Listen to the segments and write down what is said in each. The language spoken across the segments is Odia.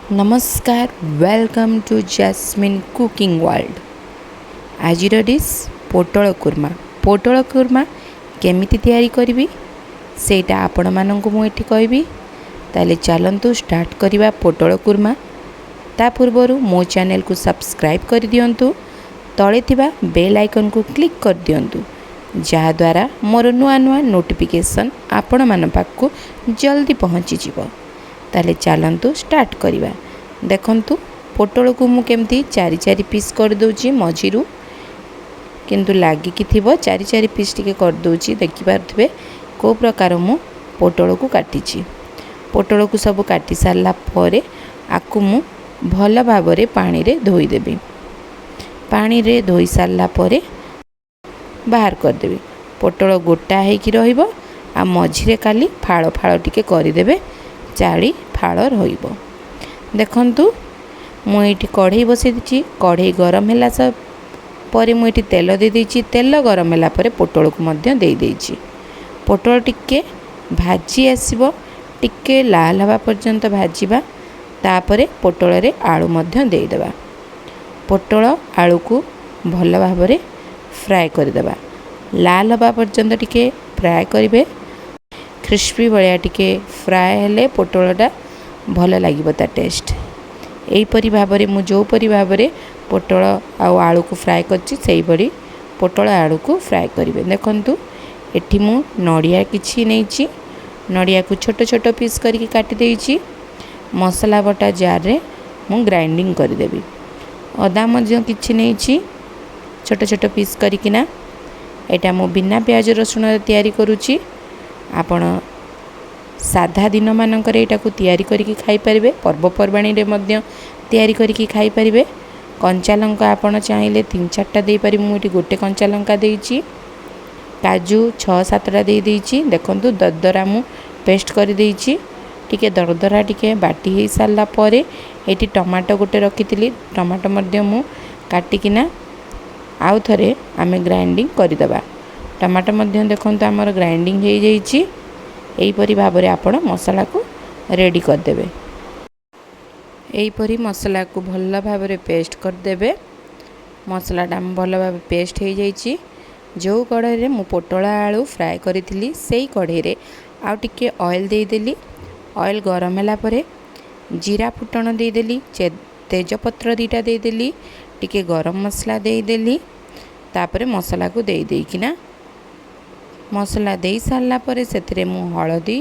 ନମସ୍କାର, welcome to Jasmine Cooking World। ଆଜିର ଡିଶ୍ ପୋଟଳ କୁର୍ମା। ପୋଟଳ କୁର୍ମା କେମିତି ତିଆରି କରିବି, ସେଇଟା ଆପଣମାନଙ୍କୁ ମୁଁ ଏଠି କହିବି। ତାହେଲେ ଚାଲନ୍ତୁ ଷ୍ଟାର୍ଟ କରିବା ପୋଟଳ କୁର୍ମା। ତା ପୂର୍ବରୁ ମୋ ଚ୍ୟାନେଲକୁ ସବସ୍କ୍ରାଇବ୍ କରିଦିଅନ୍ତୁ, ତଳେ ଥିବା ବେଲ୍ ଆଇକନ୍କୁ କ୍ଲିକ୍ କରିଦିଅନ୍ତୁ, ଯାହାଦ୍ୱାରା ମୋର ନୂଆ ନୂଆ ନୋଟିଫିକେସନ୍ ଆପଣମାନଙ୍କ ପାଖକୁ ଜଲ୍ଦି ପହଞ୍ଚିଯିବ। ତାହେଲେ ଚାଲନ୍ତୁ ଷ୍ଟାର୍ଟ କରିବା। ଦେଖନ୍ତୁ, ପୋଟଳକୁ ମୁଁ କେମିତି ଚାରି ଚାରି ପିସ୍ କରିଦେଉଛି। ମଝିରୁ କିନ୍ତୁ ଲାଗିକି ଥିବ, ଚାରି ଚାରି ପିସ୍ ଟିକେ କରିଦେଉଛି। ଦେଖିପାରୁଥିବେ କେଉଁ ପ୍ରକାର ମୁଁ ପୋଟଳକୁ କାଟିଛି। ପୋଟଳକୁ ସବୁ କାଟି ସାରିଲା ପରେ ଆକୁ ମୁଁ ଭଲ ଭାବରେ ପାଣିରେ ଧୋଇଦେବି। ପାଣିରେ ଧୋଇ ସାରିଲା ପରେ ବାହାର କରିଦେବି। ପୋଟଳ ଗୋଟା ହେଇକି ରହିବ ଆଉ ମଝିରେ ଖାଲି ଫାଳ ଫାଳ ଟିକେ କରିଦେବେ, ଚାରି ଫାଳ ରହିବ। ଦେଖନ୍ତୁ, ମୁଁ ଏଇଠି କଢ଼େଇ ବସାଇ ଦେଇଛି। କଢ଼େଇ ଗରମ ହେଲା ପରେ ମୁଁ ଏଇଠି ତେଲ ଦେଇଦେଇଛି। ତେଲ ଗରମ ହେଲା ପରେ ପୋଟଳକୁ ମଧ୍ୟ ଦେଇଦେଇଛି। ପୋଟଳ ଟିକେ ଭାଜି ଆସିବ, ଟିକେ ଲାଲ ହେବା ପର୍ଯ୍ୟନ୍ତ ଭାଜିବା। ତାପରେ ପୋଟଳରେ ଆଳୁ ମଧ୍ୟ ଦେଇଦେବା। ପୋଟଳ ଆଳୁକୁ ଭଲ ଭାବରେ ଫ୍ରାଏ କରିଦେବା। ଲାଲ ହେବା ପର୍ଯ୍ୟନ୍ତ ଟିକେ ଫ୍ରାଏ କରିବେ। କ୍ରିସ୍ପି ଭଳିଆ ଟିକେ ଫ୍ରାଏ ହେଲେ ପୋଟଳଟା ଭଲ ଲାଗିବ ତା ଟେଷ୍ଟ। ଏହିପରି ଭାବରେ ମୁଁ ଯେଉଁପରି ଭାବରେ ପୋଟଳ ଆଉ ଆଳୁକୁ ଫ୍ରାଏ କରିଛି, ସେଇଭଳି ପୋଟଳ ଆଳୁକୁ ଫ୍ରାଏ କରିବେ। ଦେଖନ୍ତୁ, ଏଠି ମୁଁ ନଡ଼ିଆ କିଛି ନେଇଛି। ନଡ଼ିଆକୁ ଛୋଟ ଛୋଟ ପିସ୍ କରିକି କାଟି ଦେଇଛି। ମସଲା ବଟା ଜାର୍ରେ ମୁଁ ଗ୍ରାଇଣ୍ଡିଙ୍ଗ କରିଦେବି। ଅଦା ମଧ୍ୟ କିଛି ନେଇଛି ଛୋଟ ଛୋଟ ପିସ୍ କରିକିନା। ଏଇଟା ମୁଁ ବିନା ପିଆଜ ରସୁଣରେ ତିଆରି କରୁଛି। ଆପଣ ସାଧା ଦିନମାନଙ୍କରେ ଏଇଟାକୁ ତିଆରି କରିକି ଖାଇପାରିବେ, ପର୍ବପର୍ବାଣୀରେ ମଧ୍ୟ ତିଆରି କରିକି ଖାଇପାରିବେ। କଞ୍ଚା ଲଙ୍କା ଆପଣ ଚାହିଁଲେ ତିନି ଚାରିଟା ଦେଇପାରିବେ। ମୁଁ ଏଠି ଗୋଟେ କଞ୍ଚା ଲଙ୍କା ଦେଇଛି। କାଜୁ ଛଅ ସାତଟା ଦେଇଦେଇଛି। ଦେଖନ୍ତୁ, ଦରଦରା ମୁଁ ପେଷ୍ଟ କରିଦେଇଛି। ଟିକେ ଦରଦରା ଟିକେ ବାଟି ହେଇସାରିଲା ପରେ ଏଇଠି ଟମାଟୋ ଗୋଟେ ରଖିଥିଲି, ଟମାଟୋ ମଧ୍ୟ ମୁଁ କାଟିକିନା ଆଉ ଥରେ ଆମେ ଗ୍ରାଇଣ୍ଡିଙ୍ଗ କରିଦେବା। ଟମାଟୋ ମଧ୍ୟ ଦେଖନ୍ତୁ, ଆମର ଗ୍ରାଇଣ୍ଡିଙ୍ଗ ହେଇଯାଇଛି। ଏହିପରି ଭାବରେ ଆପଣ ମସଲାକୁ ରେଡ଼ି କରିଦେବେ। ଏହିପରି ମସଲାକୁ ଭଲ ଭାବରେ ପେଷ୍ଟ କରିଦେବେ। ମସଲାଟା ଭଲ ଭାବେ ପେଷ୍ଟ ହେଇଯାଇଛି। ଯେଉଁ କଢ଼େଇରେ ମୁଁ ପୋଟଳ ଆଳୁ ଫ୍ରାଏ କରିଥିଲି, ସେଇ କଢ଼େଇରେ ଆଉ ଟିକେ ଅଏଲ୍ ଦେଇଦେଲି। ଅଏଲ୍ ଗରମ ହେଲା ପରେ ଜିରା ଫୁଟଣ ଦେଇଦେଲି, ତେଜପତ୍ର ଦୁଇଟା ଦେଇଦେଲି, ଟିକେ ଗରମ ମସଲା ଦେଇଦେଲି। ତାପରେ ମସଲାକୁ ଦେଇ ଦେଇକିନା, ମସଲା ଦେଇ ସାରିଲା ପରେ ସେଥିରେ ମୁଁ ହଳଦୀ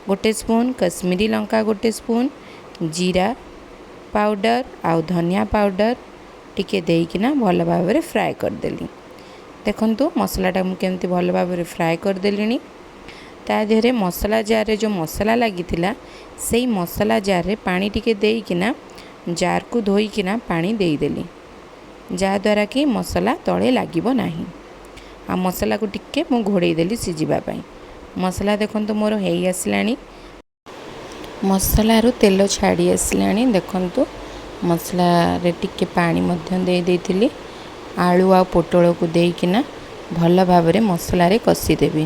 ଗୋଟେ ସ୍ପୁନ୍, କଶ୍ମୀରୀ ଲଙ୍କା ଗୋଟେ ସ୍ପୁନ୍, ଜିରା ପାଉଡ଼ର ଆଉ ଧନିଆ ପାଉଡ଼ର ଟିକେ ଦେଇକିନା ଭଲ ଭାବରେ ଫ୍ରାଏ କରିଦେଲି। ଦେଖନ୍ତୁ, ମସଲାଟା ମୁଁ କେମିତି ଭଲ ଭାବରେ ଫ୍ରାଏ କରିଦେଲିଣି। ତା ଦେହରେ ମସଲା ଜାର୍ରେ ଯେଉଁ ମସଲା ଲାଗିଥିଲା, ସେଇ ମସଲା ଜାର୍ରେ ପାଣି ଟିକେ ଦେଇକିନା, ଜାର୍କୁ ଧୋଇକିନା ପାଣି ଦେଇଦେଲି, ଯାହାଦ୍ୱାରା କି ମସଲା ତଳେ ଲାଗିବ ନାହିଁ। ଆଉ ମସଲାକୁ ଟିକେ ମୁଁ ଘୋଡ଼େଇ ଦେଲି ସିଝିବା ପାଇଁ। ମସଲା ଦେଖନ୍ତୁ, ମୋର ହେଇ ଆସିଲାଣି। ମସଲାରୁ ତେଲ ଛାଡ଼ି ଆସିଲାଣି। ଦେଖନ୍ତୁ, ମସଲାରେ ଟିକେ ପାଣି ମଧ୍ୟ ଦେଇ ଦେଇଥିଲି। ଆଳୁ ଆଉ ପୋଟଳକୁ ଦେଇକିନା ଭଲ ଭାବରେ ମସଲାରେ କଷିଦେବି।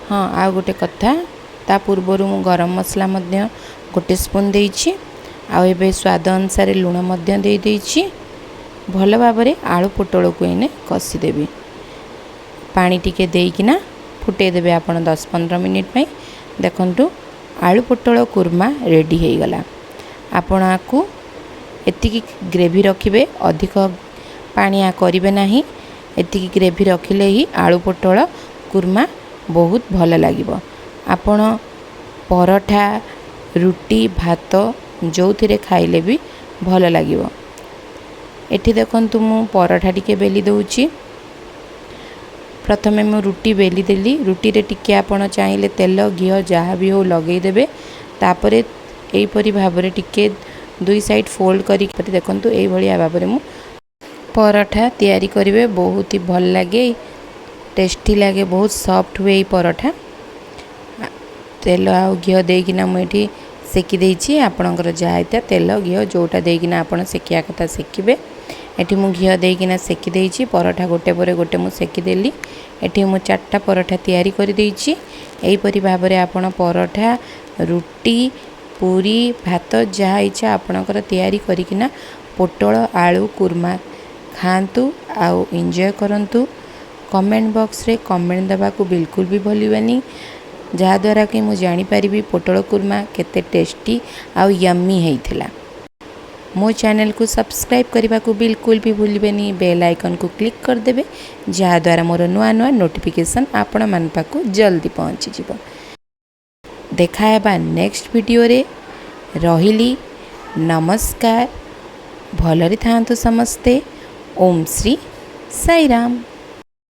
ହଁ, ଆଉ ଗୋଟେ କଥା, ତା ପୂର୍ବରୁ ମୁଁ ଗରମ ମସଲା ମଧ୍ୟ ଗୋଟେ ସ୍ପୁନ୍ ଦେଇଛି ଆଉ ଏବେ ସ୍ୱାଦ ଅନୁସାରେ ଲୁଣ ମଧ୍ୟ ଦେଇଦେଇଛି। ଭଲ ଭାବରେ ଆଳୁ ପୋଟଳକୁ ଏଇନେ କଷିଦେବି। ପାଣି ଟିକେ ଦେଇକିନା ଫୁଟେଇ ଦେବେ ଆପଣ 10-15 ମିନିଟ୍ ପାଇଁ। ଦେଖନ୍ତୁ, ଆଳୁ ପୋଟଳ କୁର୍ମା ରେଡ଼ି ହେଇଗଲା। ଆପଣ ଆକୁ ଏତିକି ଗ୍ରେଭି ରଖିବେ, ଅଧିକ ପାଣିଆ କରିବେ ନାହିଁ। ଏତିକି ଗ୍ରେଭି ରଖିଲେ ହିଁ ଆଳୁ ପୋଟଳ କୁର୍ମା ବହୁତ ଭଲ ଲାଗିବ। ଆପଣ ପରଠା, ରୁଟି, ଭାତ ଯେଉଁଥିରେ ଖାଇଲେ ବି ଭଲ ଲାଗିବ। ଏଠି ଦେଖନ୍ତୁ, ମୁଁ ପରଠା ଟିକେ ବେଲି ଦେଉଛି। ପ୍ରଥମେ ମୁଁ ରୁଟି ବେଲି ଦେଲି। ରୁଟିରେ ଟିକେ ଆପଣ ଚାହିଁଲେ ତେଲ, ଘିଅ ଯାହା ବି ହେଉ ଲଗେଇଦେବେ। ତାପରେ ଏହିପରି ଭାବରେ ଟିକେ ଦୁଇ ସାଇଡ଼୍ ଫୋଲ୍ଡ କରିକି, ଦେଖନ୍ତୁ, ଏଇଭଳିଆ ଭାବରେ ମୁଁ ପରଠା ତିଆରି କରିବେ। ବହୁତ ହି ଭଲ ଲାଗେ, ଟେଷ୍ଟି ଲାଗେ, ବହୁତ ସଫ୍ଟ ହୁଏ ଏଇ ପରଠା। ତେଲ ଆଉ ଘିଅ ଦେଇକିନା ମୁଁ ଏଠି ସେକି ଦେଇଛି। ଆପଣଙ୍କର ଯାହା ହେଇଥାଏ, ତେଲ ଘିଅ ଯେଉଁଟା ଦେଇକିନା ଆପଣ ସେକିବା କଥା ସେକିବେ। ଏଠି ମୁଁ ଘିଅ ଦେଇକିନା ସେକି ଦେଇଛି। ପରଠା ଗୋଟେ ପରେ ଗୋଟେ ମୁଁ ସେକିଦେଲି। ଏଠି ମୁଁ ଚାରିଟା ପରଠା ତିଆରି କରିଦେଇଛି। ଏହିପରି ଭାବରେ ଆପଣ ପରଠା, ରୁଟି ପୁରୀ, ଭାତ, ଯାହା ଇଚ୍ଛା ଆପଣଙ୍କର ତିଆରି କରିକିନା ପୋଟଳ ଆଳୁ କୁର୍ମା ଖାଆନ୍ତୁ ଆଉ ଏନ୍ଜୟ କରନ୍ତୁ। କମେଣ୍ଟ ବକ୍ସରେ କମେଣ୍ଟ ଦେବାକୁ ବିଲକୁଲ ବି ଭୁଲିବେନି, ଯାହାଦ୍ୱାରା କି ମୁଁ ଜାଣିପାରିବି ପୋଟଳ କୁର୍ମା କେତେ ଟେଷ୍ଟି ଆଉ ୟମ୍ମି ହେଇଥିଲା। ମୋ ଚ୍ୟାନେଲକୁ ସବସ୍କ୍ରାଇବ୍ କରିବାକୁ ବିଲକୁଲ ବି ଭୁଲିବେନି। ବେଲ୍ ଆଇକନ୍କୁ କ୍ଲିକ୍ କରିଦେବେ, ଯାହାଦ୍ୱାରା ମୋର ନୂଆ ନୂଆ ନୋଟିଫିକେସନ୍ ଆପଣମାନଙ୍କ ପାଖକୁ ଜଲ୍ଦି ପହଞ୍ଚିଯିବ। ଦେଖା ହେବା ନେକ୍ସଟ ଭିଡ଼ିଓରେ। ରହିଲି, ନମସ୍କାର। ଭଲରେ ଥାଆନ୍ତୁ ସମସ୍ତେ। ଓମ୍ ଶ୍ରୀ ସାଇରାମ।